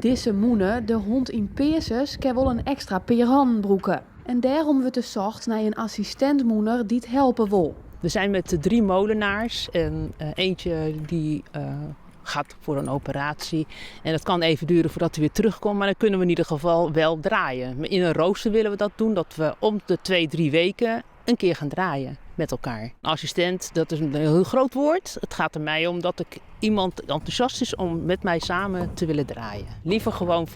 Dizze mûne, de Hond yn Peazens, kin wol in ekstra pear hannen brûke. En dêrom wurdt der socht nei in assistint-mûner dy't helpe wol. We zijn met drie molenaars en eentje die gaat voor een operatie. En dat kan even duren voordat hij weer terugkomt, maar dan kunnen we in ieder geval wel draaien. In een rooster willen we dat doen, dat we om de 2, 3 weken een keer gaan draaien met elkaar. Een assistent, dat is een heel groot woord. Het gaat er mij om dat ik iemand enthousiast is om met mij samen te willen draaien. Liever gewoon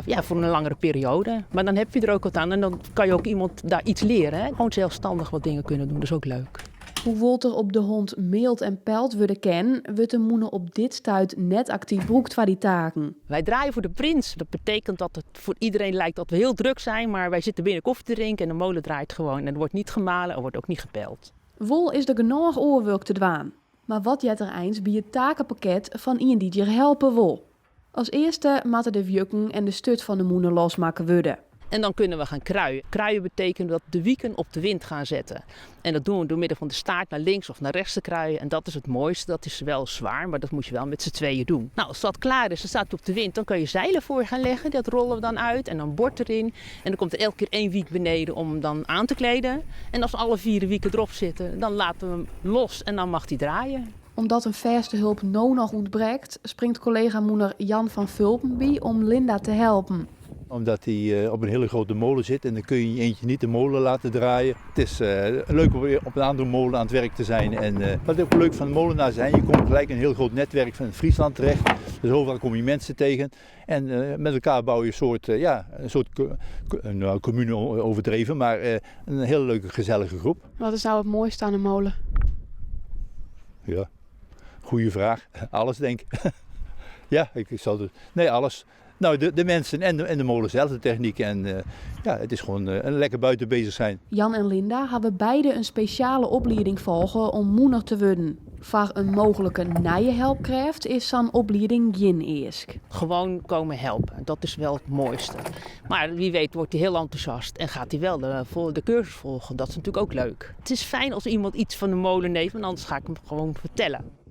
ja, voor een langere periode. Maar dan heb je er ook wat aan en dan kan je ook iemand daar iets leren. Hè? Gewoon zelfstandig wat dingen kunnen doen, dat is ook leuk. Hoewol't der op de Hond meald en peld wurde kin, wurdt de mûne op dit stuit net aktyf brûkt foar dy taken. Wij draaien voor de prins. Dat betekent dat het voor iedereen lijkt dat we heel druk zijn, maar wij zitten binnen koffie te drinken en de molen draait gewoon. En er wordt niet gemalen, er wordt ook niet gepeld. Wol is der genôch oar wurk te dwaan. Mar wat heart der eins by it takepakket fan ien dy't hjir helpe wol? As earste moatte de wjukken en de sturt fan de mûne losmakke wurde. En dan kunnen we gaan kruien. Kruien betekent dat de wieken op de wind gaan zetten. En dat doen we door middel van de staart naar links of naar rechts te kruien. En dat is het mooiste. Dat is wel zwaar, maar dat moet je wel met z'n tweeën doen. Nou, als dat klaar is, dan staat het op de wind. Dan kan je zeilen voor gaan leggen. Dat rollen we dan uit en dan bord erin. En dan komt er elke keer één wiek beneden om hem dan aan te kleden. En als alle vier wieken erop zitten, dan laten we hem los en dan mag hij draaien. Omdat in fêste help no noch ûntbrekt, springt kollega-mûner Jan van Vulpen by om Linda te helpen. Omdat hij op een hele grote molen zit en dan kun je in je eentje niet de molen laten draaien. Het is leuk om weer op een andere molen aan het werk te zijn. En wat ook leuk van de molenaar zijn, je komt gelijk een heel groot netwerk van Friesland terecht. Dus overal kom je mensen tegen. En met elkaar bouw je een soort, ja, een soort nou, commune overdreven, maar een hele leuke gezellige groep. Wat is nou it moaiste oan de molen? Ja, goede vraag. Alles denk ik. Ja, ik zal het. Nee, alles. Nou, de mensen en de molen zelf, de techniek. En ja, het is gewoon een lekker buiten bezig zijn. Jan en Linda hawwe beide in spesjale oplieding folge om mûner te wurden. Foar in mooglike nije helpkrêft is sa'n oplieding gjin eask. Gewoon komen helpen, dat is wel het mooiste. Maar wie weet wordt hij heel enthousiast en gaat hij wel de cursus volgen. Dat is natuurlijk ook leuk. Het is fijn als iemand iets van de molen neemt, want anders ga ik hem gewoon vertellen.